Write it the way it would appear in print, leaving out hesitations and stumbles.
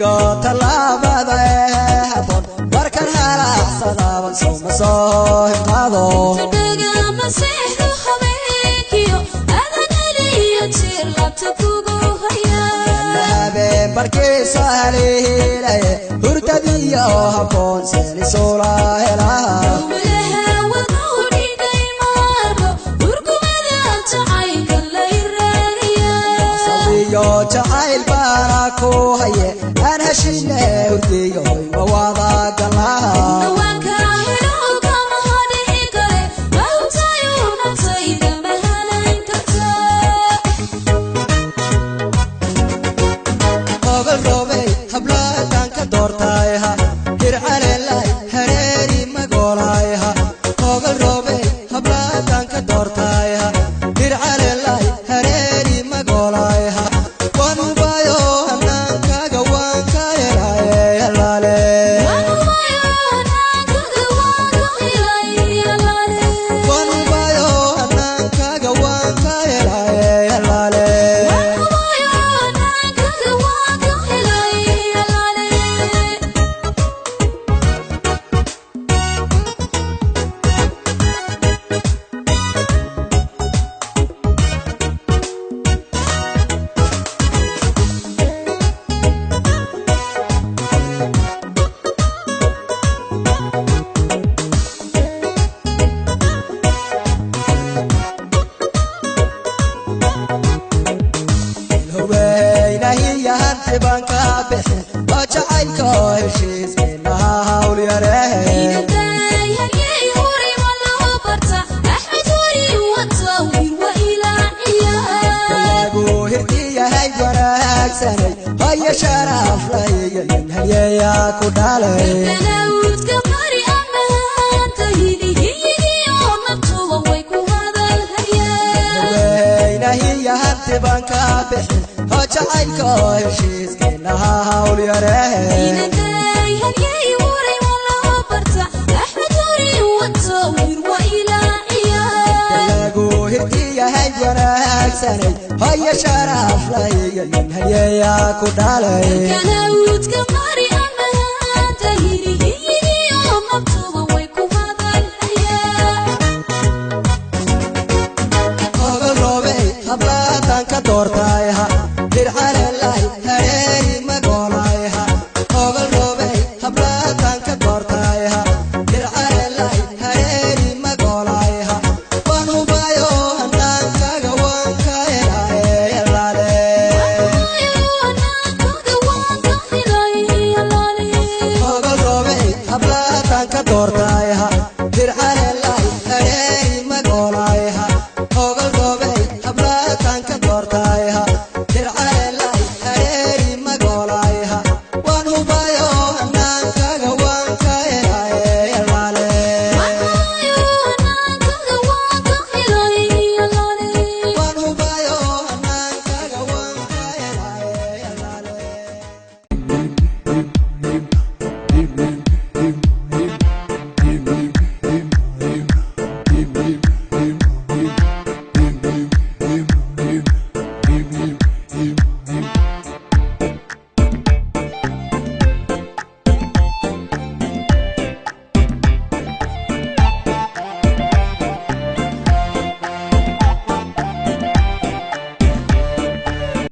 Dhigo tallaabada ee habboon markan halaaqsadaaban suma soo hinqaado. Dhagama seexdo habeenkiyo adan heliyo jeer laabta kugu haya. Habeen barkiisa haliilaye hurdadiyo habboon seenisula helaa. Walaha wadnuhu dhigay maarko hurgumada jacaylka la iraagaya. Sawiyo jacayl baana ku haye aan heshine hurdiyo ma wada galnaa. Dhawaanka helo kama hadhici kare mahutayo naftayda mahanan kartaa. Ogal roobey hablaatan ka doortayha hircalelay hareeri magolayha. Ogal roobey hablaatan ka doortayha hircalelay hareeri magolayha. Wanubayo hanaankaaga waan ka helaye halaale. Wanubayo hanaankaaga waan ka helay halaale. Wanubayo hanaankaaga waan ka helaye halaale. Wanubayo hanaankaaga waan ka helay halaale. Hubeynahiya hanti baan ka bixin oo jacaylka oo heshiiskeenaha hawl yarehe. Inaday haryey hori ma loo barta Axmed hori wata wir wa ilaaciya. Lagu hirdiyahay wanaagsanay haya sharaf lahiyo nin halyeeyaa ku dhalay. Galawdka mari amaanta hilihiyigiyo naftuba way ku hadalhayaan. Hubeynahiya hanti baan ka bixin oo jacaylka oo heshiiskeenaha hawl yarehe. Inaday haryey hori ma loo barta Axmed hori wata wir wa ilaaciya. Lagu hirdiyahay wanaagsanay haya sharaf lahiyo nin halyeeyaa ku dhalay. Galawdka